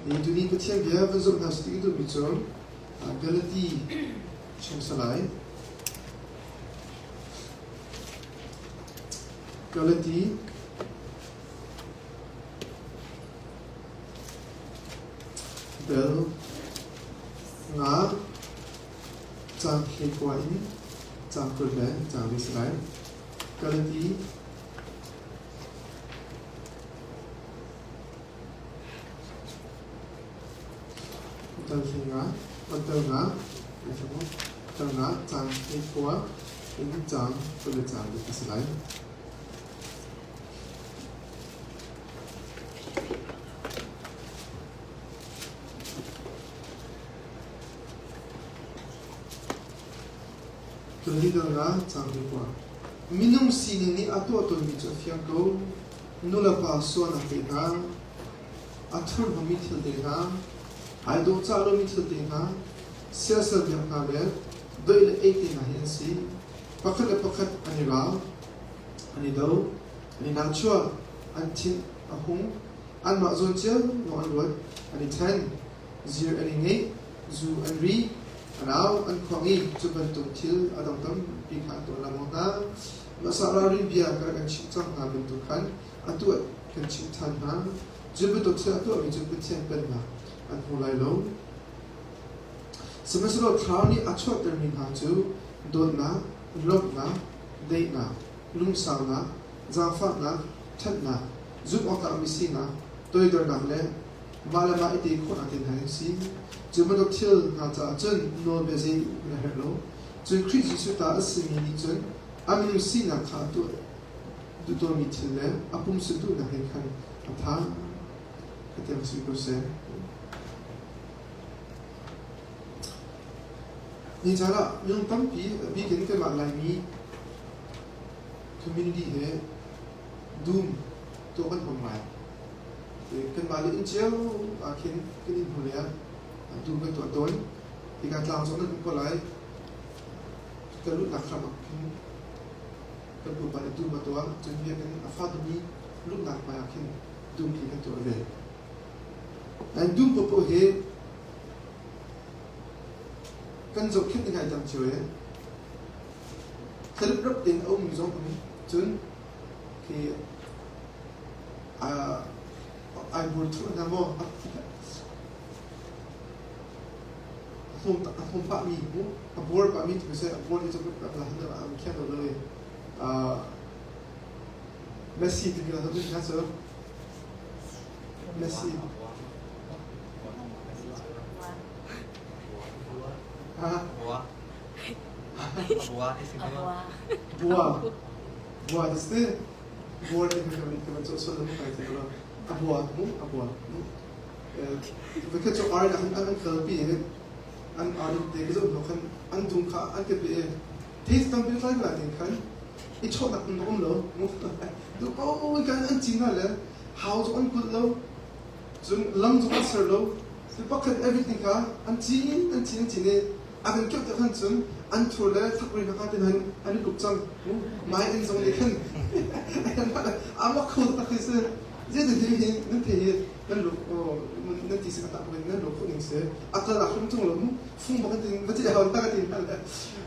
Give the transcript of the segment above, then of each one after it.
Hi tuni Pathian bia van zoh hna sih ti duhmi cu Galati chung salai. Galati bel nga cang hlei in cang 20 le cang li salai. Galati Talnga caan khua in caan kul le caan a si lai. Tuni talnga caan khua. Minung sining nih a tuah tawnmi cu a fiang ko. Nulepa sualnak te hna, a thurhnawmmi thil te hna, ai dawhcah lomi thil te hna, siasal biak hna le doih le ei te hna hi an si. Pakhat le pakhat an i ral, an i do, an i nahchuah, an thin a hung, anmah zawn cio lawng an ruat, an i ṭhen, zir an i ngeih, zu an ri, an au, an khuang i cu bantuk thil a dang tampi kha an tuah lengmang hna. Mah ralrin bia ka rak kan chimh cang hna bantuk khan atu ah kan chimh ṭhan hna. Cu bantuk thil a tuahmi cu Pathian Pennak an hmu lai lo. Sihmanhsehlaw Thlarau nih a chuahtermi hna cu dawtnak, lawmhnak, daihnak, lungsaunak, zaangfahnak, ṭhatnak, zumh awk tlakmi sinak, toidornak le mah le mah i tei khawhnak te hna an si. Cu bantuk thil hna caah cun nawlbia zei na herh lo. Cun Khrih Jesuh ta a simi nih cun a minung sinak kha a tuah duh tawnmi thil le a pumsa duhnak he khan a tha. Khatiang si ko seh. Ni caan ah minung tampi a bik in kanmah Laimi community he dum tuah kan huam ngai. Kanmah le inn cio ah khin kan inn hnu lei ah dum kan tuah tawn. Hika tlang zong nan um ko lai. Ka luhnak hram ah khin kan pupa nih dum a tuah. Cun biakinn a fa dumi luhnak hmai ah khin dum khi kan tuah ve. An dum paohpaoh hi kan zohkhenh ding ai tam cio i thlalip tein a ummi zong um cun khi ai bur thuh hna maw a hnawm pahmi a buar pahmi tu seh a buar i cu la han an khiang lo lo i Messi timi la tu kha cu Messi ha Bua. Bua ti si bua bua ti si buar ti kan kan kan so so kai ti lo a bua mu a bua mu Vakhat cu ar an an kalpi i an ar te ka zoh hnu khan an dum kha an ka pe i thei tampi tlai la tin khan i chawhnak in um lo duh ko kan an cin hna le hau zong an kulh lo cun lam zong an ser lo pakhat everything kha an cin an cin an cin i a kan keuh te khan cun an thur le thakri hna kha tin han an i tuk cang mai in zong nih khan amak kho tak hi si Zeitin hi nan thei hi nan lu nan ti sin a tak nan lu khawh ning si a kal ah hrim tung lo mu fung bak tin va ti hau ta ka ti hna le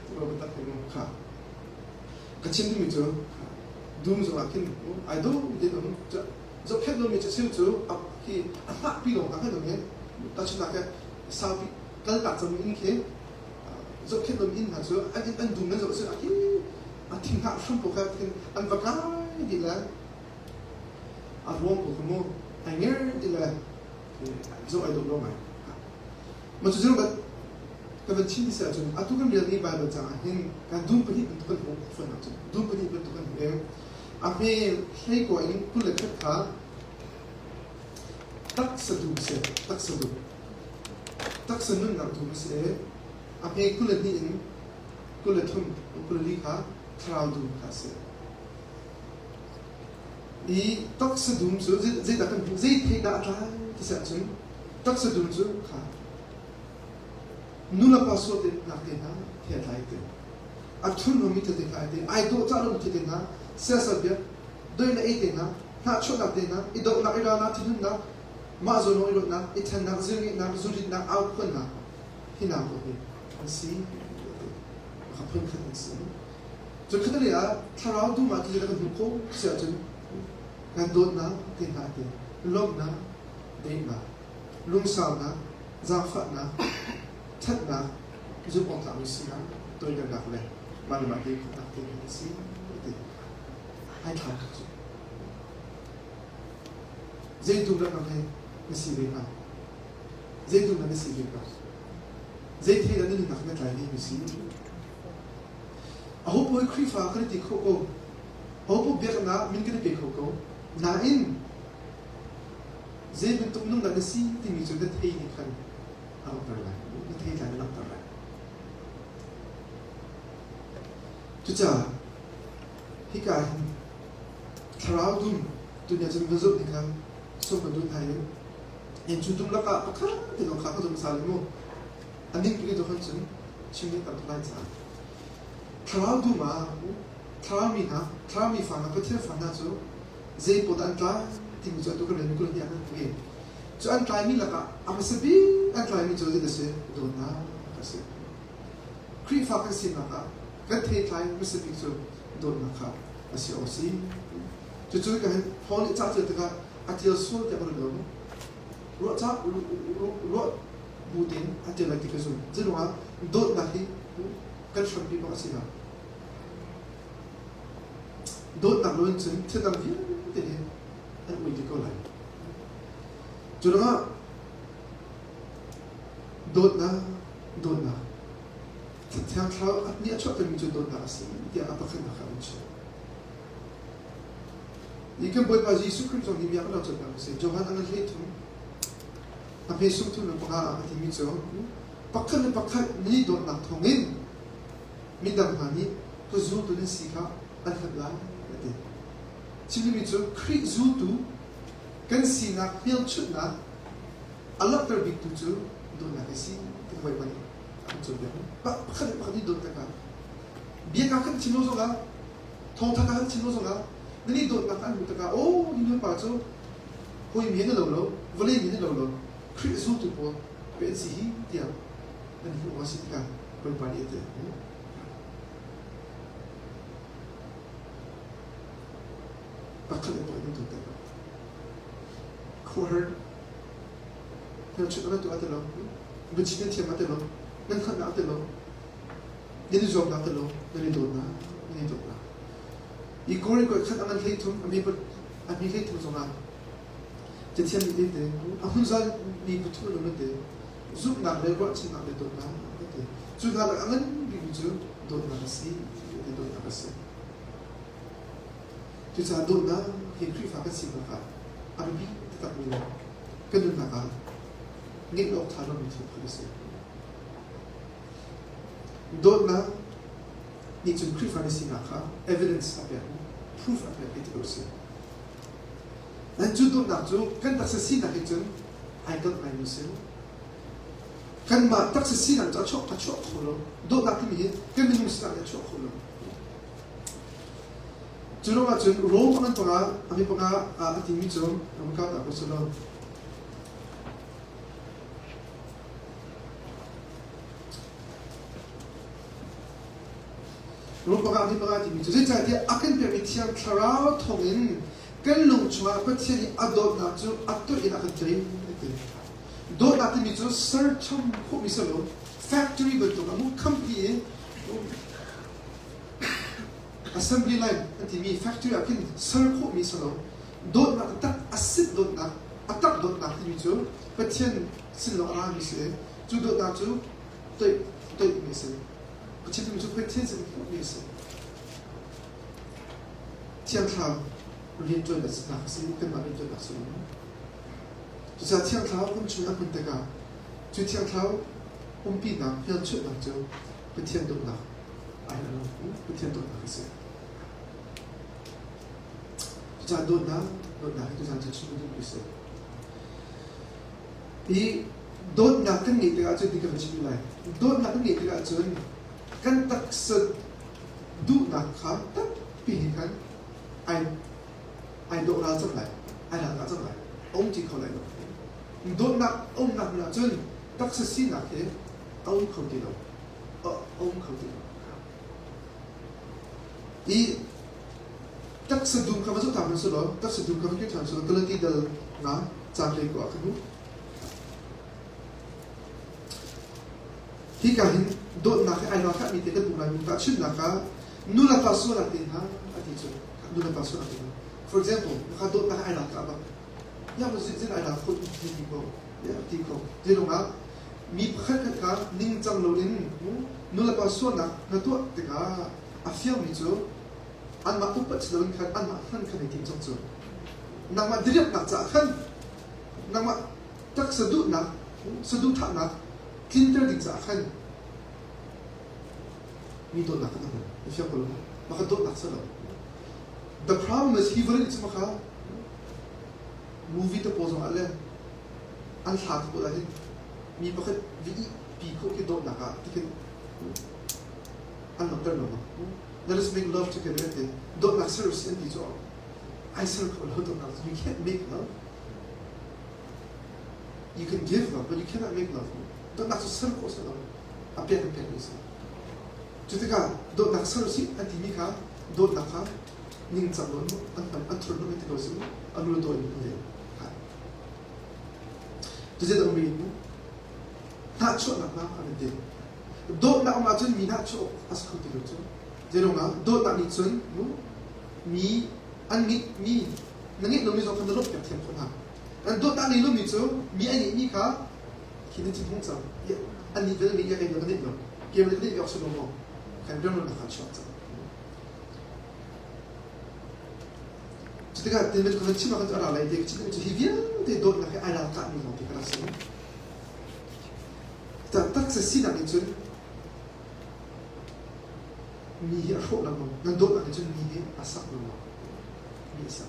tu ba tak mu kha ka chim dingmi cu dum zong ah khin ai do din um zohkhenh lomi cu sil cu khi a hnah pi lawng kha kan um tahchunhnak ke saupi kal tak cang in khi zohkhenh lomi inn hna cu an an dum nan zoh si a khi a thing hnah hram po kha an va kai dih le A ruang ko kha mu ai nger ti le zoh ai dawh lo ngai. Ma cu zero ka van chim ti si ahcun atu kan relmi Bible caang ah hin kan dum pahnih bantuk kan hmuh fawn ahcun dum pahnih bantuk kan hmuh i a hme hlei kua in 21 kha taksa dum si taksa dum taksa nunnak dum a si i a hme 22 in 23 24 kha thlarau dum kha a si. I taksa dum cu zeidah kan hmuh zei thei dah a tlai ti si ahcun taksa dum cu kha nulepa sual te nak te hna thei a tlai te a thurhnawmmi thil te kha ai te ai dawhcah lomi thil te hna siasal biak doi le ei te hna hnahchuahnak te hna i dohnak i ralnak thinhunnak. Mah zawn lawng i ruatnak, i ṭhennak, zirngeihnak, zuritnak, aukhuannak hi hna pawl hi an si. Pakhat phunkhat an si. Cu khat lei ah thlarau dum ah ti kan hmuh khawh si ahcun kan dawtnak te hna te, lawmhnak, daihnak, lungsaunak, zaangfahnak, ṭhatnak, zumh awk tlakmi sinak, toidornak le mah le mah te khawhnak te hna an si ti ai thlau tuk cu. Zei dum dah nang he na si ve hnga? Zei dum dah na si ve hnga? Zei thei dah na nunnak na tlai mi si? Aho paoh hi Khrihfa kan i ti kho ko. Aho paoh biaknak min kan i pe kho ko. Nain zei bantuk nung dah na si timi cu na thei nih khan a langhter lai. Na thei tlai na langhter lai. Cucaah hika hin thlarau dum tunya cun va zulh ning kha sum ka dun hai in cu dum lakah pakhat te lawng kha ka zum sal mu. A ning tu khan cun chim ding tam tuk lai caah thlarau dum ah thlarau mi hna thlarau mi fa hna Pathian fa hna cu zei pawl dah an tlai timi cu atu kan rel kul hnih ah kan ti. Cu an tlaimi lakah a hmasa bik an tlaimi cu zeidah a si? Dawtnak a si. Khrihfa kan sinak ah kan theitlai hmasa bik cu dawtnak kha a si awk a si. Cucu kan Paul nih ca tial tikah a tial sual tiah ka ruat lo. Ruah ca ruah bu tein a tial lai ti ka zumh. Zeiruangah dawtnak hi kan hrampi bak a si lo. Dawtnak lo in cun thil dang vialte hi an ui dih ko lai. Cu ruangah dawtnak, dawtnak, Thiang Thlarau nih a chuahtermi cu dawtnak a si tiah a pakhatnak ah an chim. Hi kan Bawipa Jesuh Khrih zong nih bia kan rak cawnpiak a si. Johan a ngan 13, a hme sung thum le panga ah a timi cu pakhat le pakhat mi dawtnak thawngin midang hna nih ka zultu nan si kha an hngalh lai a ti. Chimmi cu Khrih zultu kan sinak hmelchunhnak a langhter biktu cu dawtnak a si ti Bawipa nih a kan cawnpiak. Pakhat le pakhat nih dawtnak ah biaka kan chim lo zongah thawngtha kan chim lo zongah nan i dawtnak an hmuh tikah aw hi nu pa cu hawi mi na lo lo vawlei mi na lo lo Khrih zultu pawl pe an si hi tiah an hmuh awk a si tikah Bawipa nih a ti. Pakhat le pakhat in dawt tikah khuahar hmelchunh a tuah ti lo biachim nan thiam ti lo nan hngalhnak ti lo nan i zuamnak ti lo nan i dawtnak nan i dawtnak i Korin khat a ngan 13 a mi 33 zongah Cathiam nih te a hmunzal mi pathum an um te zumhnak le ruahchannak le dawtnak a ti. Cu hna lak a ngan bikmi cu dawtnak a si ti dawtnak a si. Cucaah dawtnak hi Khrihfa kan sinak ah a biapi taktakmi le kan nunnak ah ngeih awk ṭha lomi thil pakhat a si. Dawtnak nih cun Khrihfa na sinak kha evidence a pek, proof a pek ti ko a si. Nan cu dawtnak cu kan taksa sinak he cun ai kalh ngaimi a si. Kanmah taksa sinak cu a chuak a chuak kho lo. Dawtnak timi hi kan minung sinak nih a chuak kho lo. Cu ruangah cun Rom a ngan panga a mi panga a timi cu ka ta ko lo. Rom panga a mi panga timi cu zeicahtiah a kan pekmi Thiang Thlarau thawngin kan lung chungah Pathian i a dawtnak cu a tuah in a kan tleih a ti. Dawtnak timi cu serchom khawhmi si lo, factory bantuk a mu khampi i assembly line an timi factory ah khin ser khawhmi si lo. Dawtnak tak a sit dawtnak, a tak dawtnak timi cu Pathian sin lawng a rami si i cu dawtnak cu toih toihmi a si. Pathian timi cu Pathian sin hmuhmi a si. Thiang Thlarau rianṭuan a sinak a si, kanmah rianṭuannak a si lo. Cucaah Thiang Thlarau kan chung a hmun tikah cu Thiang Thlarau umpinak, hmelchunhnak cu Pathian dawtnak ai lo, Pathian dawtnak a si. Cucaah dawtnak, dawtnak hi tuzaan cu chim duhmi a si. Hi dawtnak kan ngeih tikah cun ti kan chim lai. Dawtnak kan ngeih tikah cun kan taksa duhnak kha tampi he khan ai ai dawh ral cang lai, ai ralkah cang lai, a um ti kho lai lo. Dawtnak a umnak hmun ahcun taksa sinak hi a um kho ti lo. A um kho ti lo. I taksa dum kha va zoh ta hmanh selaw, taksa dum kha va kir ṭhan selaw, Galati dal nga caang hlei ko ah khan mu. Hika hin dawtnak he ai ralkahmi te kan um lai mu. Tahchunhnak ah nu le pa sualnak te hna a ti cu nu le pa sualnak te hna. For example, maka dawtnak he ai ralkah bak. Ya ma zin zin ai ral kho ti ti ko. Ya ti ko. Ti ah mi pakhat khat kha ningcang loin nu le pa sualnak na tuah tikah a fiangmi cu anmah upat si loin khan anmah hman khan i tim cang cu. Nangmah diriamhnak caah khan nangmah taksa duhnak saduhthahnak tlinter ding caah khan mi dawtnak kan hmu na fiang ko lo maka dawtnak si lo. The problem is hi vawlei cu maka movie te pawl zong ah le an hla te pawl ah hin mi pakhat vi pi khawh khi dawtnak ah tikhin an langhter lo. Let us make love together ti dawtnak ser an ti cu ai ser kho lo. Dawtnak, you can't make love. You can give love, but you cannot make love. Dawtnak cu ser khawh si lo. A pek in pek mi si. Cu tikah dawtnak ser si an timi kha dawtnak kha ningcang lo an hman an thur ti ko si a nu dawi in le. Tuzet ang mi hnahchuahnak hna an ti. Dawtnak um ahcun mi hnahchuah a si kho ti lo cu. Zeiruangah dawtnak nih cun mi an ngeih mi na ngeih lomi zong kha na lawmhpiak thiam khawh hna. An dawtnak ngei lomi cu mi an ngeihmi kha khi na thinhung cang. An nih vel ngeih kei ka neih lo. Ke ka neih awk si lo maw? Kan remlonak kha chuak cang. Cu tikah tin ka van chim ah khan a ra lai te ka chim cu hi vialte dawtnak he ai ralkahmi lawng te ka rak si. Taksa sinak nih cun mi hi a hrawh lengmang. Nan dawtnak nih cun mi hi a sak lengmang. Mi a sak.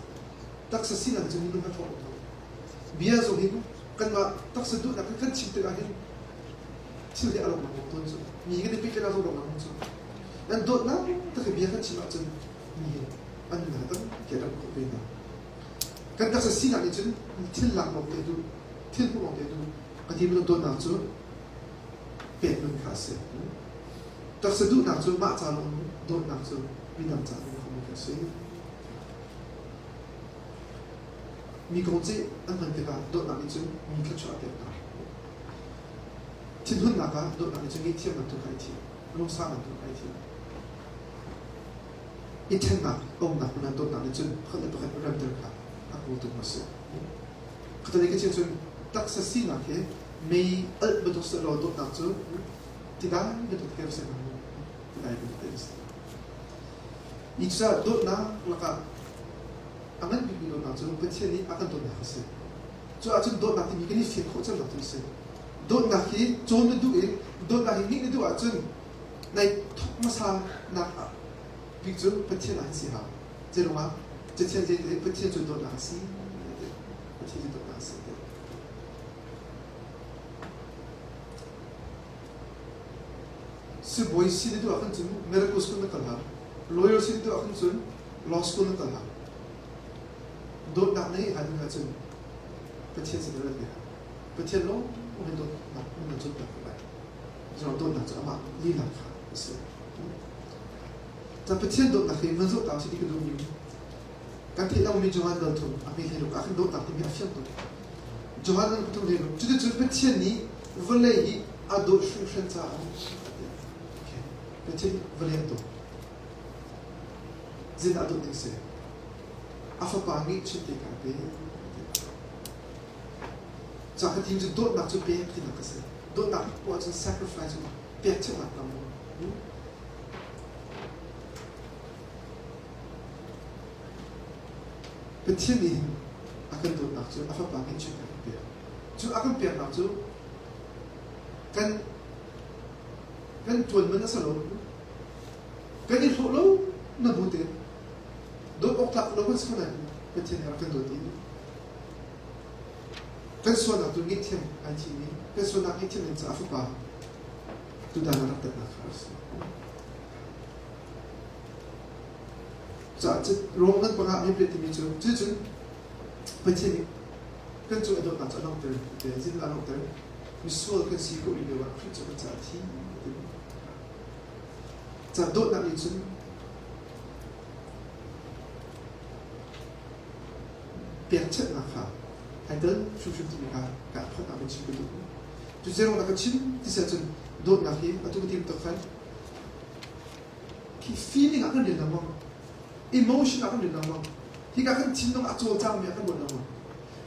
Taksa sinak nih cun minung a hrawh lengmang. Bia zong hi kanmah taksa duhnak kan chim tikah hin thil hi a rawk lengmang tawn cu. Mi kan i pehtlaihnak zong rawk lengmang cu. Nan dawtnak tak i bia kan chim ahcun mi hi an nunnak tampi a ram khawh ve hna. Kan taksa sinak nih cun thil lak lawng te duh, thil hmuh lawng te duh. A ti minung dawtnak cu pek nun kha a si. Taksa duhnak cu mah ca lawng dawtnak cu midang ca lawng khomi kha a si. Mi kong cih an hman tikah dawtnak nih cun mi thluachuah a pek hna. Thinhunnak ah dawtnak nih cun ngaihthiam bantuk kha i thiam, lungsau bantuk kha i thiam. I ṭhennak a umnak hmun ah dawtnak nih cun pakhat le pakhat remter kha a kawltung a si. Khatani ka chim cun taksa sinak hi mei alh bantuk sehlaw dawtnak cu tidai bantuk te a si tidai bantuk te a si. Ni cucaah dawtnak lakah a ngan bikmi dawtnak cu Pathian nih a kan dawtnak a si. Cu ahcun dawtnak timi kan i fian khawh cemnak cu a si. Dawtnak hi cawn na duh i dawtnak hi ngeih na duh ahcun nai thawk hmasa nak bik cu Pathian ah hin si hau. Zeiruangah Cathiang zei ti Pathian cu dawtnak a si Pathian cu dawtnak a si. Sibawi si na duh ahkhan cun medical school na kal hau. Lawyer si na duh ahkhan cun law school na kal hau. Dawtnak na ngeih ahcun cun Pathian sin na rat ve hau. Pathian lawng he dawtnak na cawnpiak ko lai. Zong dawtnak cu amah lila kha a si. Ca Pathian dawtnak hi van zoh ta usih ti ka duhmi kan theih lomi Johan dal thum a hme hlei ah khan dawtnak timi a fiang tuk. Johan dal pathum hlei cuticun Pathian nih vawlei hi a dawt hringhran caah Pathian vawlei a dawt. Zeidah a dawt ding si? A fapa ngeihchun te kha a pe. Ca ka thim cu dawtnak cu pek tinak a si. Dawtnak poah cun sacrifice pekchanhnak lam Pathian nih a kan dawtnak cu a fapa ngeihchun a kan pek. Cu a kan peknak cu kan kan ṭuan man a si lo. Kan i hlawh lo na bu tein dawt awk tlak lo kan si ko nain Pathian nih a rak kan dawt i kan sualnak tu ngaihthiam ai thim i kan sualnak ngaihthiam ding caah a fapa tutan a rak tatnak kha a si. Caah Rom ngan panga mi timi cu cucun Pathian nih Kan cung i dawtnak cu a langhter te zeitindah a langhter? Misual kan si ko rih lio ah Khrih cu kan caah a thi ti. Ca dawtnak nih cun pekchanhnak kha ai tel hrimhrim timi kha ka phawtnak in chim ka duh. Cu zeirong dah ka chim ti si ahcun dawtnak hi atu ka ti bantuk khan khi feeling ah kan rel lengmang, emotion ah kan rel lengmang. Hika kan thinlung a cawlcangmi ah kan ruat lengmang.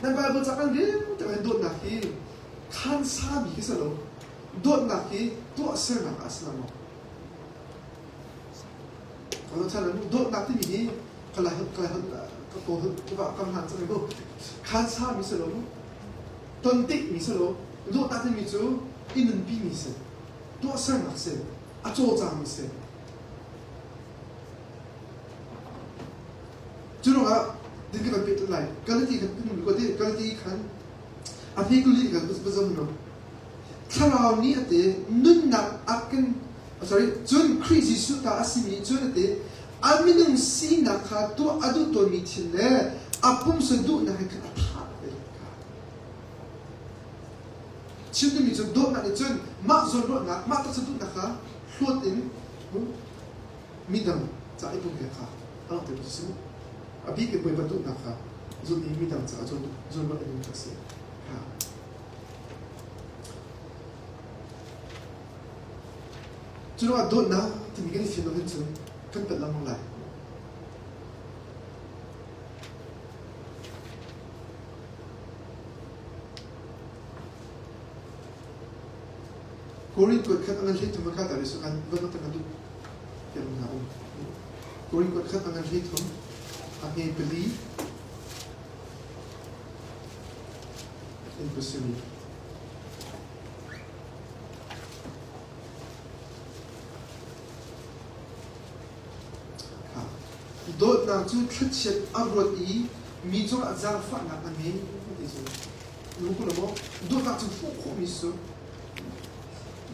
Nan Bible ca kan rel tikah hin dawtnak hi khansami khi si lo. Dawtnak hi tuahsernak ah a si lengmang. Dawtnak timi hi ka lai ka lai ka kawl ka va kam hlan cang mu khansa mi si lo mu ton tik mi si lo dawtnak timi cu i nunpi mi si tuahsernak si a cawlcang mi si cu ruangah din ka kan peh lai Galati kan kan ko ti Galati khan a hme kuli kan bazam no Thlarau nih a ti nunnak a kan sorry cun Khrih Jesuh ta a simi cun a ti a minung sinak kha tuah a duh tawnmi thil le a pumsa duhnak he khan a thah te kha chim duhmi cu dawtnak nih cun mah zawnruahnak mah taksa duhnak kha hluat in midang ca i pumpek kha a langhter tu si a bik in Bawipa duhnak kha zulh i midang caah zawnruah in kha a si. Cu ruangah dawtnak timi kan i fian lo hin cun kan palh lengmang lai. Korin kuat khat a ngan hlei thum a kha ta ri kan van tak duh tiang hna um. Korin kuat khat a ngan hlei thum a hme pali in ka simi. Dawtnak cu thlachiat a ruat i mi cungah zaangfahnak a ngei ti cu lung ku maw? Dawtnak cu hmuh khawhmi si.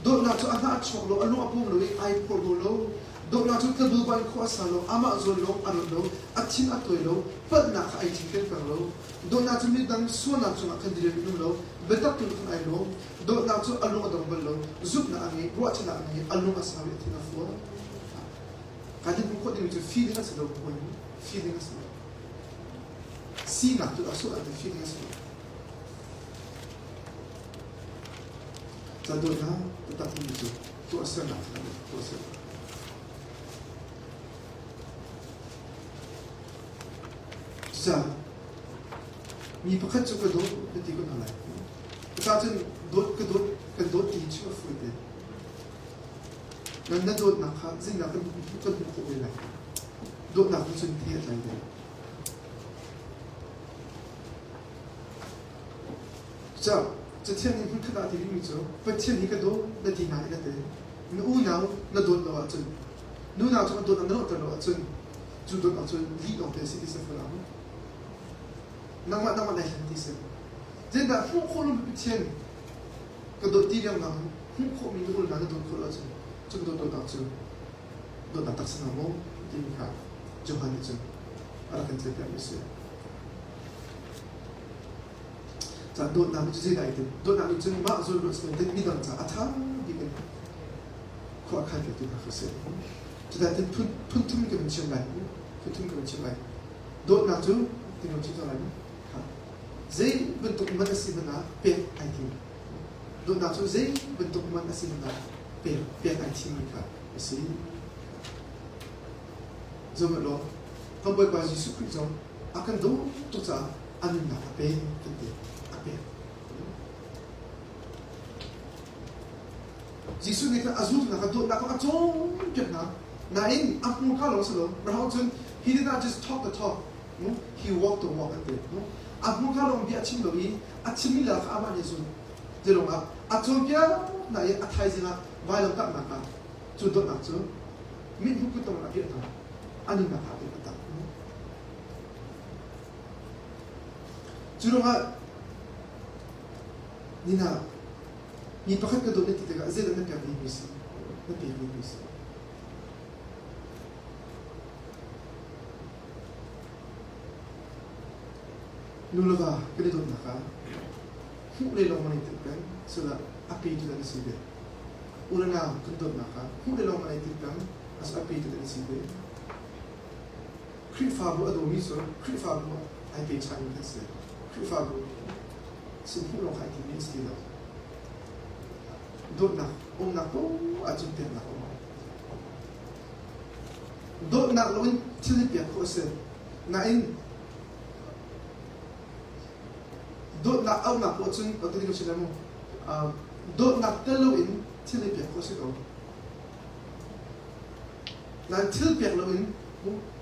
Dawtnak cu a hnah a chuak lo, a lung a pum lo i ai phorhlaw lo. Dawtnak cu tlabulba in khua a sa lo, amah zawn lawng a ruat lo, a thin a tuai lo, palhnak kha ai cinken peng lo. Dawtnak cu midang sualnak cungah khan diriam in um lo, biatak tu khan ai lawm. Dawtnak cu a lung a dong bal lo, zumhnak a ngei, ruahchannak a ngei, a lung a sau i a thin a fual. Ka din khawh ding cu feeling a si lo, feeling a si lo. Sinak tu a sual ah feeling a si lo. Ca dawtnak taktak timi cu tuahsernak tuahsernak. Cucaah mi pakhat cu ka dawt na ti ko hna lai. Cucaah cun dawt ka dawt kan dawt ti hi chim a fawi te. Nan na dawtnak kha zeidah kan kan hmuh khawh ve lai? Dawtnak nih cun the a tlai ve. Cucaah Cathiang nih hmunkhat ah a ti rihmi cu Pathian hi ka dawt na ti nain a ti. Na unau na dawt lo ahcun nunau cu a dawt na lawhter lo ahcun cu dawt ahcun lih lawngte a si ti si fawn ang. Nangmah nangmah nai hlen ti si. Zeidah hmuh khawh lomi Pathian ka dawt ti riangmang hmuh khawhmi na unau na dawt khawh lo ahcun cu dawt dawtnak cu dawtnak tak si hnga maw timi kha Johan nih cun a rak kan cawnpiakmi a si. Ca dawtnak cu zeidah ai tinh? Dawtnak nih cun mah zawnruah si loin midang caah a ṭha bik in khua a khan piaktu hna kha a si. Cudah tin phun phun thum kan chim lai. Phun thum kan chim lai. Dawtnak cu tin kan chim cang lai. Zei bantuk man a si hmanh ah pek ai tim. Dawtnak cu zei bantuk man a si hmanh ah pek pek ai thimmi kha a si. Zohhmanh law, kan Bawipa Jesuh Khrih zong a kan dawt tuk caah a nunnak a pek kan ti a pek. Jesuh nih khan a zulhnak a dawtnak a cawnpiak hna. Nain a hmurka lawng si lo. Mirang cun he did not just talk the talk, no? He walked the walk an ti. No? A hmurka lawng bia a chim lo i a chimmi la kha amah nih a zul. Zeiruang ah a cawnpiak hna i a thaizing ah vailamtahnak ah cu dawtnak cu mithmuh kutdong a piah hna. A nunnak ah a pek taktak. Cu ruangah nina mi pakhat ka dawt na ti tikah zeidah na pek dingmi si? Na pek dingmi si. Nu le va kan i dawtnak ah hmuh le lawng an i tinh peng, sila a petu an si ve. U le nau kan dawtnak ah hmuh le lawng an i tinh peng, a petu an si ve. Khrihfabu a dawmi cu Khrihfabu ai pechanmi kan si. Khrihfabu sin hmuh lawng kha ai timi an si ti lo. Dawtnak umnak paoh ahcun peknak a um. Dawtnak loin thil hi pek khawh a si. Nain dawtnak auhnak poah cun atu ka chim mu dawtnak tel loin thil hi pek khawh a si ko. Nain thil pek loin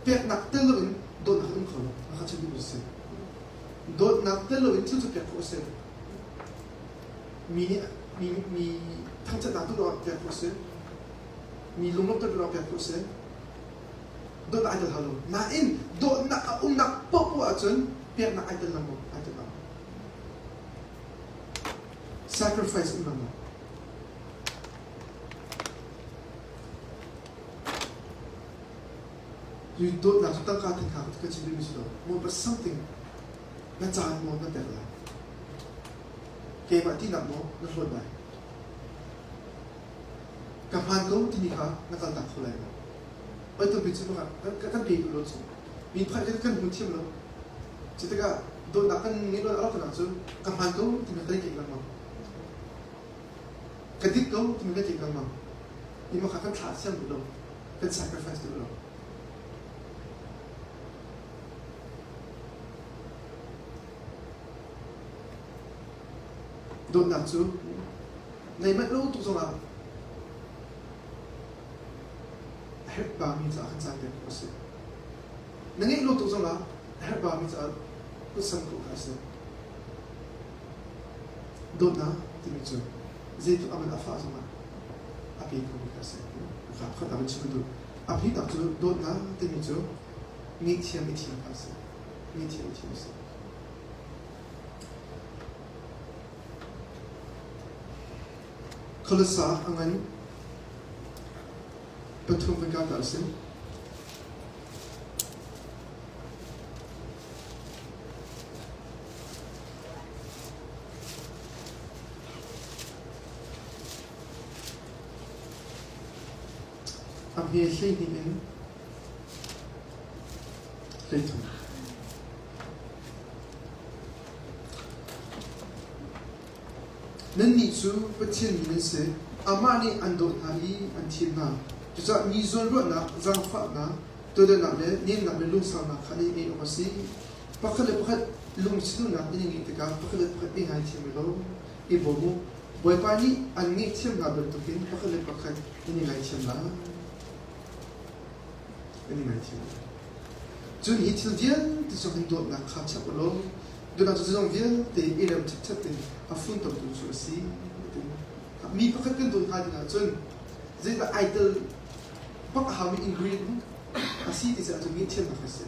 peknak tel loin dawtnak um kho lo. Ka chim duhmi si. Dawtnak tel loin thil cu pek khawh a si. Mi nih mi mi thangṭhatnak tu lawng pek khawh a si. Mi lunglawmhter tu lawng pek khawh a si. Dawtnak ai tel hau lo. Nain dawtnak a umnak paohpaoh ahcun peknak ai tel lengmang, ai tel lengmang. Sacrifice um lengmang. Cu dawtnak cu tangka thinghak ka chim duhmi si lo. Maw but something na caan maw na pek lai. Keimah tinak maw na hlawt lai. Ka hmaan ko timi kha na kaltak kho lai maw? Oi tampi cu kan pe duh lo cu. Mi pakhat kan kan hmu thiam lo. Cu tikah dawtnak kan ngeih lo a rak cu ka hmaan ko timi kan i tlek lengmang. Ka dik ko timi kan tlek lengmang. Mi kha kan thlah siang duh lo. Kan sacrifice duh lo. Dawtnak cu nei manh lo tuk zongah a herh bami caah kan caan pek khawh a si. Na ngeih lo tuk zongah a herh bami caah kutsan khawh kha a si. Dawtnak timi cu zeitluk a man a fah zongah a pe khomi kha a si. Pakhat ah van chim ka duh. A phinak cu dawtnak timi cu ngaihthiam i thiam kha a si. Ngaihthiam i thiam a si. Khualasa a ngan pathum kan kau ta a si. A hme 12 in 13. Nannih cu Pathian mi nan si. Amah nih an dawt hna i an thim hna. Cucaah mi zawnruahnak, zaangfahnak, toidornak le nemnak le lungsaunak kha nan i ngeih awk a si. Pakhat le pakhat lungsiduhnak nan i ngeih tikah pakhat le pakhat i ngaithiam u law i bawm u. Bawipa nih an ngaihthiam hna bantukin pakhat le pakhat nan i ngaithiam lai. Nan i ngaithiam lai. Cun hi thil vialte cu hin dawtnak kha chap u law dawtnak cu zeizong vialte i rem ṭhipṭhep in a funtomtu cu a si. Mi pakhat kan dawt hnga ding ahcun zeidah ai tel bak a haumi ingredient a si ti caah cun ngaihthiamnak a si.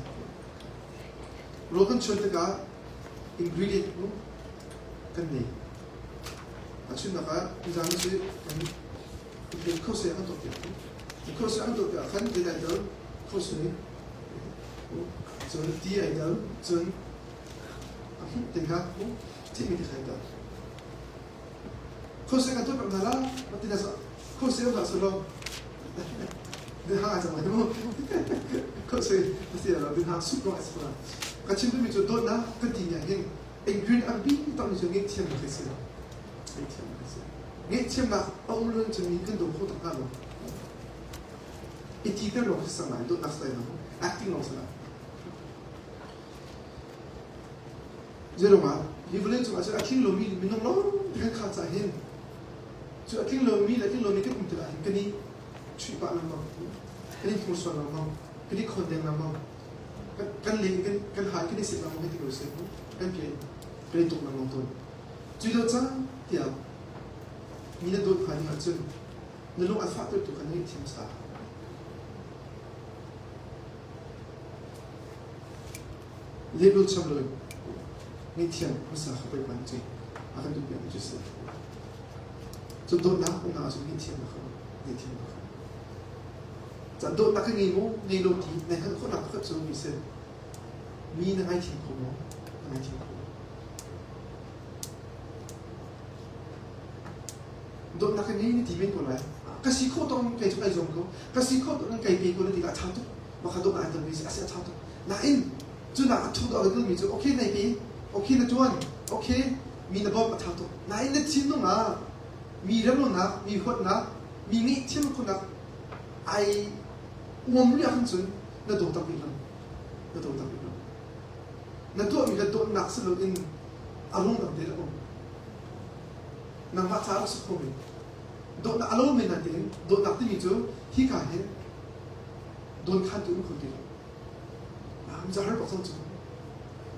Rawl kan chuan tikah ingredient cu kan nei. A chunnak ah nizaan cu kan khosui an tuah piak. Khosui an tuah piak khan zei ai tel khosui cun ti ai tel cun a hmuh te kha thihmi te kha ai tel. Khosui kan tuah piak hna la matin khosui an hlah selaw din hang ai cang lai mu. Khosui a si lo din hang sup lawng ai si ko. Ka chim duhmi cu dawtnak kan ti ni ah hin ingredient a biapi takmi cu ngaihthiamnak hi a si. Ngaihthiamnak a si. Ngaihthiamnak a um lo cun mi kan daw kho tak hna lo. I ti ter lawng si sang lai, dawtnak si lai lo. Acting lawng si lai. Zeiruangah hi vawlei cungah cun a tling lomi minung lawng kan khah caah hin cu a tling lomi le tling lomi kan um tikah hin kan i chuih pah lengmang, kan i hnursuan lengmang, kan i khawndeng lengmang, kan le kan kan hai kan i sik lengmang hei ti ko seh kan pian kan i tuk lengmang tawn. Cu lo cang tiah mi na dawt hnga ding ahcun na lung a fahter tu kha na ngaihthiam hmasa. Lehrul cham loin ngaihthiam hmasa kha Bawipa nih cun a kan duhpiakmi cu a si. Cu dawtnak umnak ahcun ngaihthiamnak kha ngaihthiamnak kha. Caan dawtnak ka ngei maw, ngei lo ti na hngalh khawhnak pakhat cu mi si. Mi na ngaithiam kho maw? ngaithiam kho lo. Dawtnak ka ngei na ti men ko lai. Ka si khawh tawk in kei cu kai zuam ko. Ka si khawh tawk in kai pe ko na ti ka a ṭha tuk. Mah kha dawtnak ai telmi si a si a ṭha tuk. Nain cu nak a ṭhu dawh a telmi cu okay nai pe, okay na ṭuan, okay mi na bawmh a ṭha tuk. Nain na thinlung ah mi remlonak, mi huatnak, mi ngaihthiam khawhnak ai uam rih ahcun cun na daw tak rih lo. Na daw tak rih lo. Na tuahmi kha dawtnak si loin a rungdang te a um. Nangmah caah a si kho men. Dawtnak a lo men nain dawtnak timi cu hika hin dawnkhantu um kho ti lo. Mi ca har bak cang cu.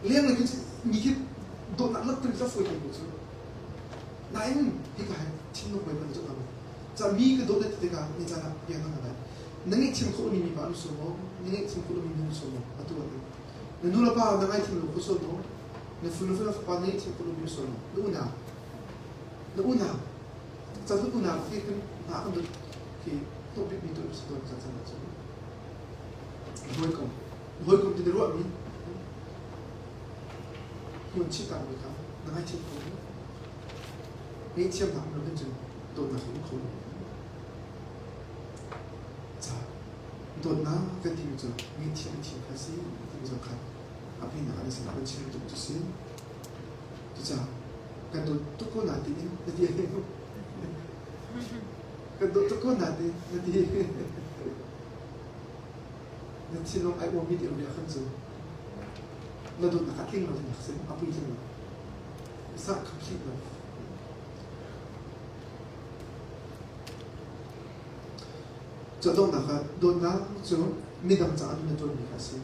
Lenglei khi mi khi dawtnak lak timi cu a fawi ko cu. Nain hika hin thinlung hawi ban cu a Ca mi ka dawt na ti tikah ni caan ah biak na ngai. Na ngaihthiam khawh lomi mi pa an um maw? Na ngaihthiam khawh lomi nu um maw? Atu ah na nu le pa na ngaithiam lo kho sual maw? Na fanu fanu fapa na ngaihthiam khawh lomi sual maw? Na unau na unau ca tu unau khi kan hna kan dut khi hnawh bikmi tu si tawn ca cang cu hawikom hawikom ti na ruahmi hmun chih tak mi kha na ngaithiam kho maw? Ngaihthiamnak um lo hin cun dawtnak um kho lo. Ca dawtnak kan timi cu ngaihthiam thiam kha si timi zong kha a pehnak an sinah kan chim tuk cu si. Cucaah kan dawt tuk ko na tiin na ti kan dawt tuk ko na ti na ti na thinlung ai uammi ti um khan cu na dawtnak a tling lo tinak si a puitling lo. It's not complete love. Cu donghnak ah dawtnak cu midang caah nun na ṭuanmi kha a si.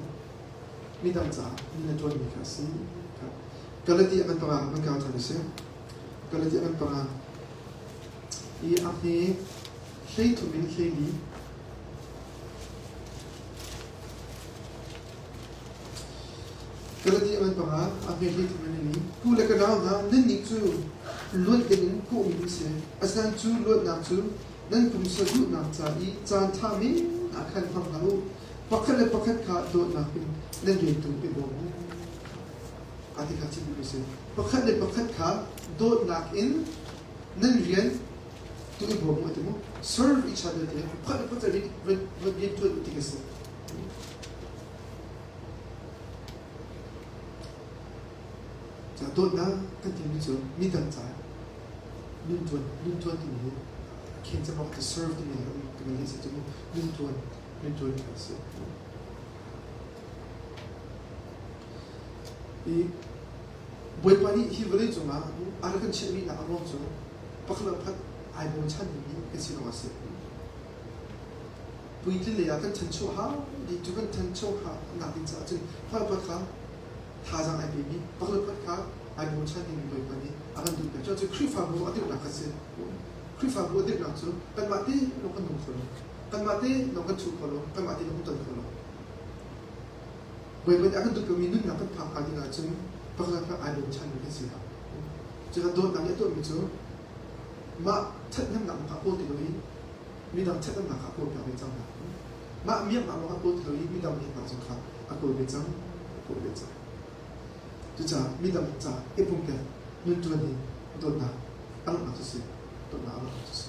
Midang caah nun na ṭuanmi kha a si. Galati a kan panga kan kau ṭhan a si. Galati a kan panga i a hme 13 in 14. Galati a kan panga a hme 13 in 14. Pu le ka nau hna, nannih cu luat dingin kawhmi nan si. Asinain cu luatnak cu nan pumsa duhnak ca i caan ṭha men ah khan hmang hlah u. Pakhat le pakhat kha dawtnak in nan rian tu i bawm u. A ti kha chim duhmi si. Pakhat le pakhat kha dawtnak in nan rian tu i bawm u a ti mu. Serve each other ti pakhat le pakhat rian rian ṭuan u ti ka si. Dawtnak kan timi cu midang caah nun ṭuan nun ṭuan timi hi khen cem awk to serve timi timi hi si cu nun ṭuan nun ṭuan kan si. I Bawipa nih hi vawlei cungah a rak kan chiahmi nak a ruang cu pakhat le pakhat ai bochan mi kan si lawng a si. Puitlin lei ah kan ṭhancho hau dih cu kan ṭhancho nak ding caah cun pakhat le pakhat kha thazaang ai pemi pakhat le pakhat kha ai bochan dingmi Bawipa nih a kan duhpiak. Cucu Khrihfabu a dirhnak kha si. Khrihfabu a dirhnak cu kanmah te lawng kan nung kho lo. Kanmah te lawng kan chuh kho lo. Kanmah te lawng kan ton kho lo. Bawipa nih a kan duhpiakmi nunnak kan phak hnga ding ahcun pakhat le pakhat ai bochanmi kan si hau. Cuka dawtnak nih a tuahmi cu mah ṭhathnemnak lawng kha kawl ti loin midang ṭhathnemnak kha a kawlpiak ve cang hna. Mah miaknak lawng a kawl ti lo i midang miaknak zong kha a kawl ve cang, a kawl ve cang. Cucaah midang ca i pumpek nun ṭuan hi dawtnak a langhnak cu si, dawtnak a langhnak cu si.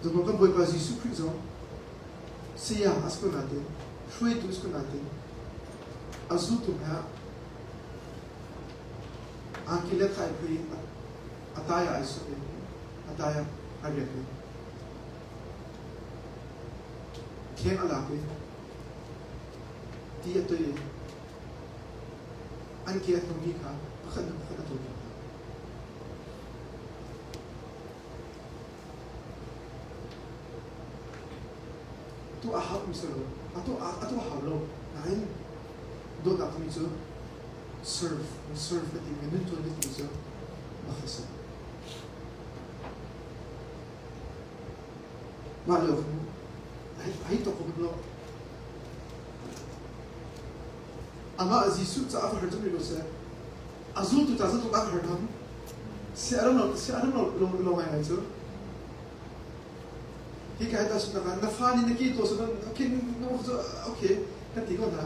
Zumhawk kan Bawipa Jesuh Khrih zong saya a si ko nain, hruaitu a si ko nain, a zultu hmai ah angki le khai phui in a tai ah ai suk i a tai ah a riak i kheng a lak i ti a toih i an ke a hnawmmi kha pakhat hnu pakhat a ṭawlpiak hna. Atu a hau mi si lo. Atu atu a hau lo. Nain dawtnak timi cu serve, serve ka timi nun ṭuan ka timi cu mah kha si. Mah lio khan hei tok ko lo. Amah Jesuh caah va har cem rih ko seh. A zultu ca zeitluk ah ka har hnga? Sia ram lo sia ram lo lo lo ngai ngai cu. Hi ka hei tahchunhnak ah na fa nih na ke to seh okay okay kan ti ko hna.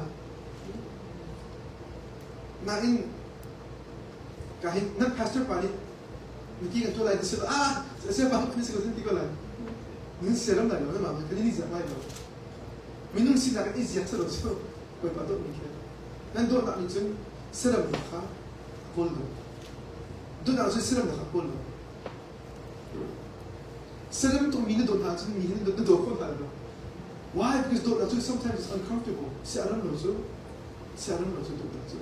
Nain Ka hin nan pastor pa nih miki kan tuah lai ti si ah sia pa kan si ko ti ko lai. Nin siaram lai lo na ma kan ni ziak lai lo. Minung sinak in i ziak sa lo cu Bawipa dawt mi khi. Nan dawtnak nih cun siaramnak kha a kawl lo. Dawtnak cun siaramnak kha a kawl lo. Saram tuk mi na dawt hna ahcun mi hi na daw kho hna lo. Why? Because dawtnak cu sometimes it's uncomfortable. Siaram lo cu siaram lo cu dawtnak cu.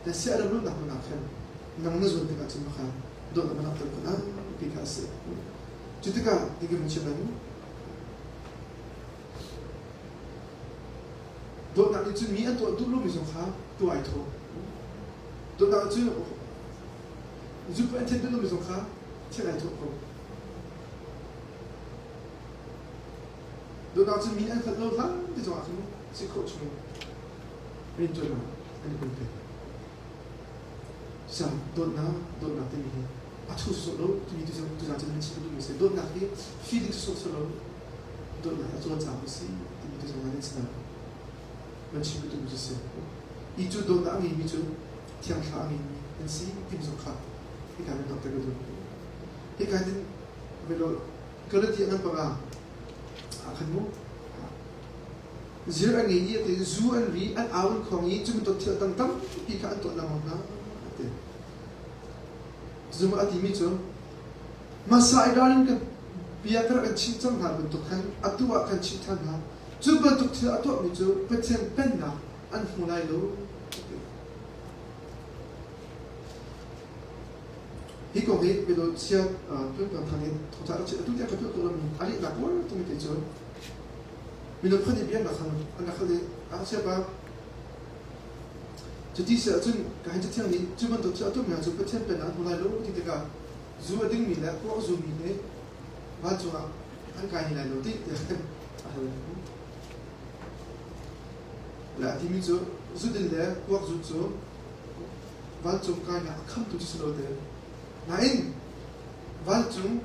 Na siaram lo nak hmun ah khan nang na zuan tikah cun kha dawtnak na langhter khawh lai ti kha a si. Cu tikah hi ka vun chim lai mu. Dawtnak nih cun mi an tuah duh lomi zong kha tuah ai thawh. Dawtnak cu Zupu an theih duh lomi zong kha thil ai thawh ko. Dawtnak cu mi an hngalh lo hlan ti zong ah khan si khawh chung rianṭuannak an i pumpek. Cucaah dawtnak, dawtnak timi hi a thu sawsawh lo timi tuzaan cu nan chim ka duhmi a si. Dawtnak hi feeling sawsawh lo, dawtnak a cawlcang a si timi tuzaan nan sinah nan chim ka duhmi cu a si. I cu dawtnak a ngeimi cu Thiang Thla a ngeimi an si timi zong kha hika hin donghter ka duh. Hika hin velo Galati an panga ah khan mu zir an ngei i ati zu an ri an au an khong i cu bantuk thil dang tampi kha an tuah lengmang hna ati. Zum a timi cu hmasa i ralrin kan bia ka rak in chimh cang hna bantuk khan atu ah kan chimh ṭhan hna. Cu bantuk thil a tuahmi cu Pathian pennak an hmu lai lo. Hi kong hi biadawt chia tuan thang in thawngtha rak chim atu tiang ka tuah ko lomi a lehnak uar tumi te cu mino phun i biaknak khan an rak hal i a chia pa cuti si ahcun ka hin cathiang nih cu bantuk cu a tuahmi hna cu Pathian pennak an hmu lai lo ti tikah zu a dingmi le kuak a zumi hi vancung ah an kai ni lai lo ti tiah a hal. Le a timi cu zudin le kuak zu cu vancung kainak a khamtu cu si lo te. Nain vancung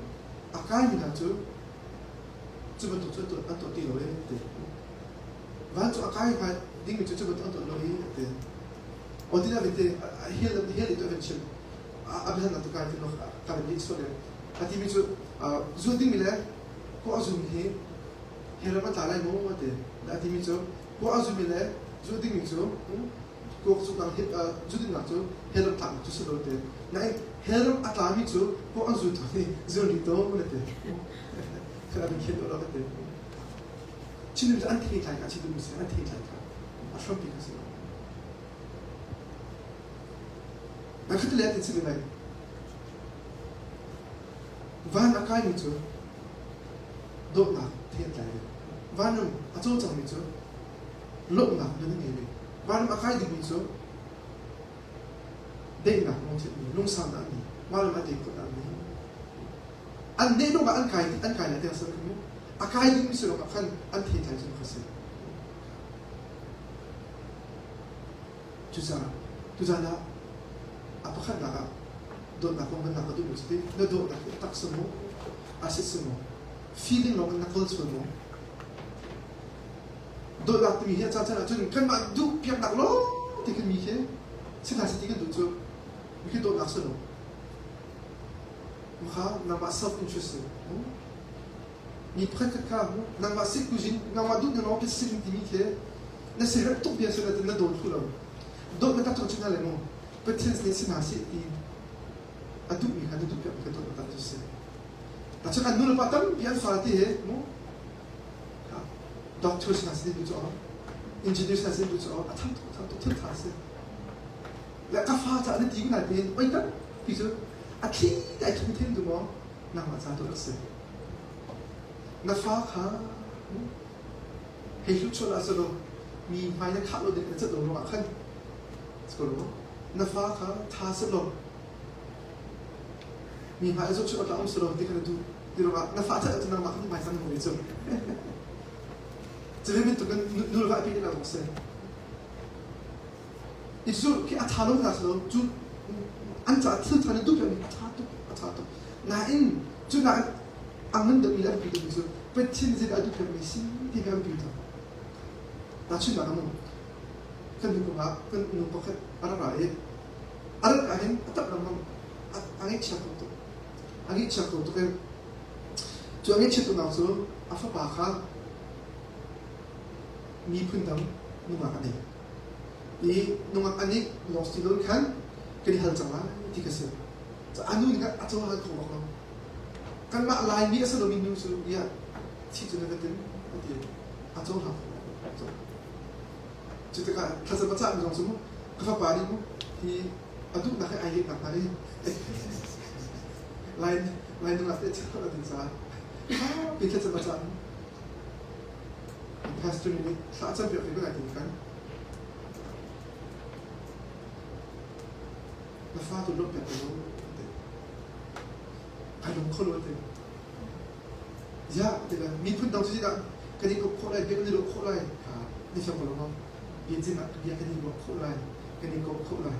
a kaimi hna cu cu bantuk cu an tuah ti lo e ti. Vancung a kai hnga dingmi cu cu bantuk an tuah lo i a ti. O ti na vete hel hel i tu a chim. A biahalnak tu kai ti lo ka le sual le. A timi cu zu dingmi le kuak zumi hi hi ram a tla lai maw a ti. A timi cu kuak a zumi le zu dingmi cu kuak zuknak zu dinnak cu hell ram tlaknak cu si lo te. Nain hell ram a tlami cu kuak an zu tawn i zu ri tawn a ti. Kha an khin lo a ti. Chin cu an thei tlai kha chitu si an thei tlai kha a hrampi kha si lo. Na khat le ti si lai. Van a kaimi cu dawtnak thei an tlai ve. Vanram a cawlcangmi cu lawmhnak nun an ngei ve. Vanram a kai dingmi cu daihnak lungthin an ngei, lungsaunak an ngei, mah le mah dei khawhnak an ngei. An deh lawngah an kai an kai lai tiang sal mu. A kai dingmi si lawngah khan an thei tlai cu kha si. Cucaah tuzaan ah a pakhatnak ah dawtnak kong kan nak ka duhmi cu na dawtnak hi a tak si maw a sit si maw feeling lawng in na kawl sual maw dawtnak timi hi a caan caan ahcun kanmah duh piaknak lawng ti khin mi khi si hna si ti kan duh cu mi khi dawtnak si lo kha nangmah self interest si mi pakhat khat kha nangmah si kuzin nangmah duh na lawng khi sin timi khi na siherh tuk bia si na daw thlu lo dawt na tak cu na le mu Pathian nih si hna seh ti a duhmi kha na duh piakmi kha dawt na tak cu si ta cu kan nu le pa tampi an fa ti he mu doctor si hna seh ti cu engineer si hna seh ti cu a tham tuk tham tuk thil tha si le ka fa ca na ti ku nai pen oi tak ti cu a thli dai thum then du maw nangmah ca tu rak si na fa kha hei hlut chuah lah selaw mi hmai na khah lo ding na cat lo ruangah khan na fa kha tha selaw mi hmai a zoh chuah um selaw ti kha na duh ti ruangah na fa that ahcun nangmah kha hmai sang hmu cu cu bantuk in nu le va pi na si Isu khi a tha lo na selo cu an ca thil tha na duh mi a tha tuk a tha tuk nain cu na a ngan deuhmi le a biapi deuhmi cu Pathian zeidah a duh pekmi si ti kha a biapi tuk. Tahchunhnak ah mu kan nu kongah kan nu pakhat a rak ra i A rat ah hin a tap lengmang. A ngaihchia ko tuk. A ngaihchia ko tuk i cu a ngaihchiat tuknak cu a fapa kha miphun dang nungak a nei. I nungak a nih lawng si loin khan kan i hal cang lai ti kha si. A nu nih khan a cohlan kho bak lo. Kanmah Laimi a si lomi nu cu iah thi cu na ka tim a ti. A cohlang kho bak lo. Cu tikah thlacam a cahmi zong cu mu ka fapa nih mu hi a duhnak he ai lehnak hna i Lai Lai nungak te chiat a ding caah pi thlacam a cah pastor nih thla a cam piak ve ko lai ti khan na fa tu lawmh piak ko ti ai lung kho lo ti ya ti la miphun dang cu dah kan i kop khawh lai bia kan i lawh khawh lai ni fiang ko lo ma bia cin ah bia kan i ruah khawh lai kan i kop khawh lai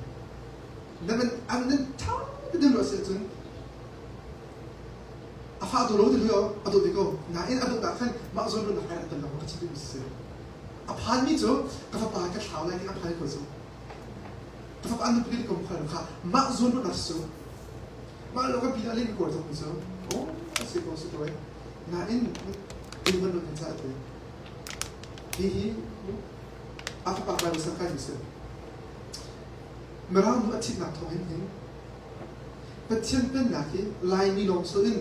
na man an nan tha te den ruah si ahcun a fa tu lo ti hlio a dawt ko nain a dawt ah khan mah zawn ruahnak kai a ton ka chim duhmi si a phanmi cu ka fapa ka thlau lai ti a phan ko cu ka fapa an nupi kom khal kha mah zawn ruahnak cu mah lo ka pi a len ko zong cu oh a si ko si ko nain in van ruat ca te hi hi a fapa Bible sang kai mi si Mirang nu a thitnak thawng in hin Pathian pennak hi Laimi lawng si loin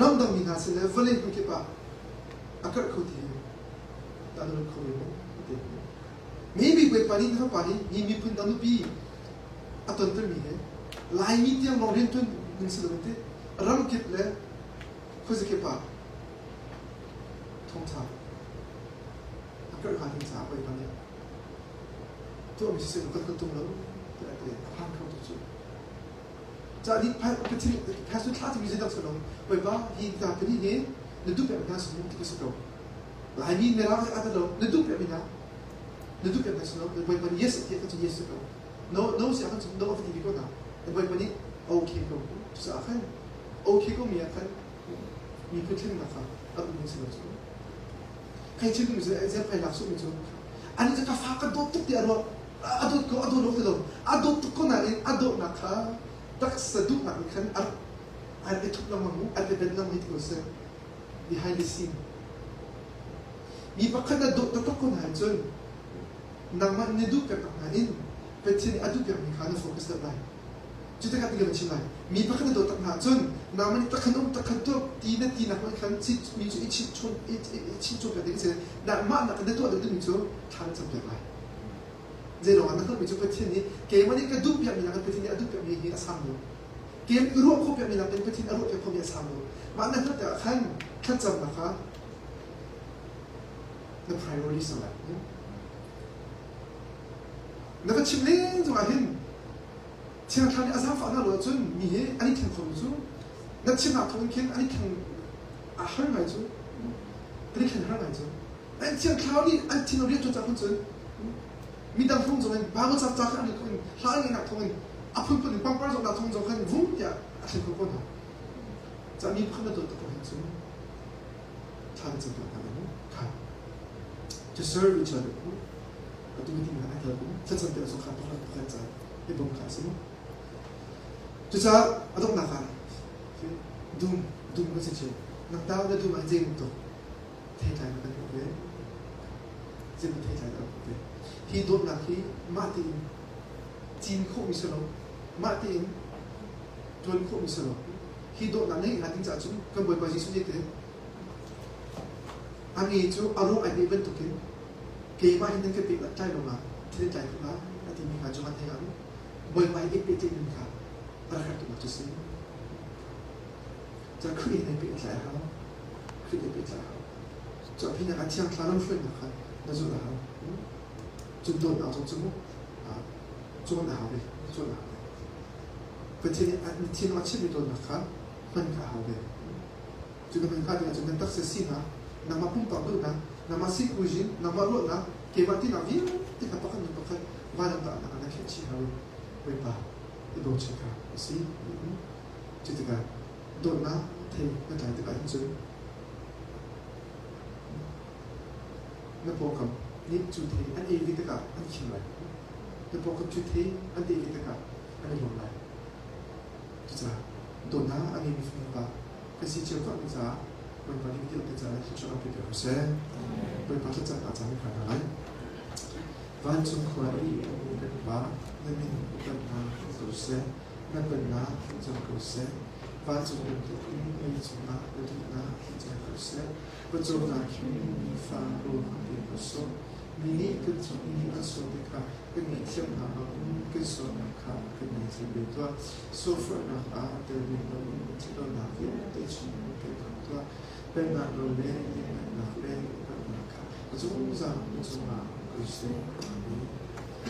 ramdangmi hna sin le vawlei hmunkip ah a karh kho ti hi dah na ruat kho ve maw? A ti. Maybe Bawipa nih na fapa hi hi miphun dang nupi a tontermi he Laimi tiang lawng rianṭuan ding si loin ti ramkip le khuazakip ah thawngṭha a karh hnga ding caah Bawipa nih tuahmi siseh kan kan tung lo tiah a ti a phan kho tuk cu ca nih Pathian pastor thla timi zeidang si lo Bawipa hi ta pahnih hi na duh pek hna si ti ka si ko Laimi mirang a lo na duh pek hna na duh pek hna si lo Bawipa nih yes ti khan yes si ko no no si khan no a ti ko na Bawipa nih okay ko cucaah khan okay ko mi ah khan mi phun nak kha a um si lo cu Kai chim mi cu zem kai lak mi cu ani cu ka fa ka dawt tuk ti a ruah a dawt ko a dawt lo ti lo a dawt tuk ko nain a dawtnak kha taksa duhnak nih khan a rak i thup lengmang mu a rak i ben lengmang ti ko seh behind the scene mi pakhat na dawt taktak ko nain cun nangmah na duh piak tak nain Pathian nih a duh piakmi kha na focus deuh lai. Cu tikah ti kan chim lai. Mi pakhat na dawt tak hna ahcun nangmah nih takhan um takhan tuah ti na ti nak khan mi cu i chim chung i chim chung piak ding si mah nak na tuah deuh dingmi cu thla na cam piak lai. Zeiruang ah na hngalhmi cu Pathian nih keimah nih ka duh piakmi nakin Pathian nih a duh piakmi hi a sang deuh. Keimah i ruah khawh piakmi nakin Pathian a ruah piak khawhmi a sang deuh. Mah na hngalh tikah khan thlacamnak kha na priority si lai. Na va chim len zongah hin Thiang Thlarau nih a zaangfah hna lo ahcun mi hi an i thleng kho lo cu. Na chimnak thawng in khin an i thleng a har ngai cu. An i thlen har ngai cu. An Thiang Thlarau nih an thinlung rian ṭuan cang cun midang thawng zong in Bible ca ca kha an in hla an ngeihnak thawng in a phunphun in pangpar zawtnak thawng zong khan vum tiah a thlen kho ko hna. Ca mi pakhat na dawt tuk ko hin cun thla na cam piak hna lai mu. Kha. To serve each other. Atu ti na ai tel thlacam te zong kha pakhat pakhat ca i bawm kha a si mu. Cucaah a donghnak ah dum dum kan si cio. Nang ta na dum ah zei bantuk theitlai na kan hmuh ve? Zei bantuk theitlai na hmuh ve? Hi dawtnak hi mah tein cin khawhmi si lo, mah tein ṭuan khawhmi si lo. Hi dawtnak ngeih hnga ding caah cun kan Bawipa Jesuh nih te a nge cu a ruang ai ngeih bantukin keimah hi nan ka pek tlai lawngah thil tlai ko lai a timi kha Johan he an Bawipa hi pehtlaih ning kha a rak herh tuknak cu si. Ca Khrih he pehtlai a hau. Khrih he pehtlai a hau. Cu a phinak ah Thiang Thlarau lamhruainak kha na zulh a hau. Cun dawtnak zong cu mu cawn a hau ve. Cawn a hau ve. Pathian nih na thinlung a chimmi dawtnak kha hman kha a hau ve. Cu na hman hnga ding ahcun nan taksa sinak, nangmah pumpak duhnak, nangmah sikuzin, nangmah ruahnak, keimah tinak vialte kha pakhat hnu pakhat vailamtahnak ah na khenh chih hau i Bawipa i bochan kha a si. Cu tikah dawtnak thei na tlai tikah hin cun na pawngkam nih cu thei an ei ve tikah an khim lai. Na paw ka ṭhut hi an ti ve tikah an i lawm lai. Cucaah dawtnak a ngeimi fapa kan si cio tuahmi caah Bawipa nih vialte caah thluachuah kan pe ko seh. Bawipa thlacamnak caan kan hna lai. Vancung khua i a um kan Pa, na min upatnak hmu ko seh, na pennak hmu cang ko seh. Vancung bantukin lei cungah na duhnak hmu cang ko seh. Pawcawmnak hi nifa rawl kan pe ko sawh. Mi nih kan cung i an sual tikah kan ngaihthiam hna bangin kan sualnak kha kan ngaihthiam ve tuah. Sualforhnak ah tel ve loin ṭhatlonak vialte chungin kan khamh tuah. Pennak nawl le lianhngannak le upatnak kha a zungzal na cungah um ko seh. Amen.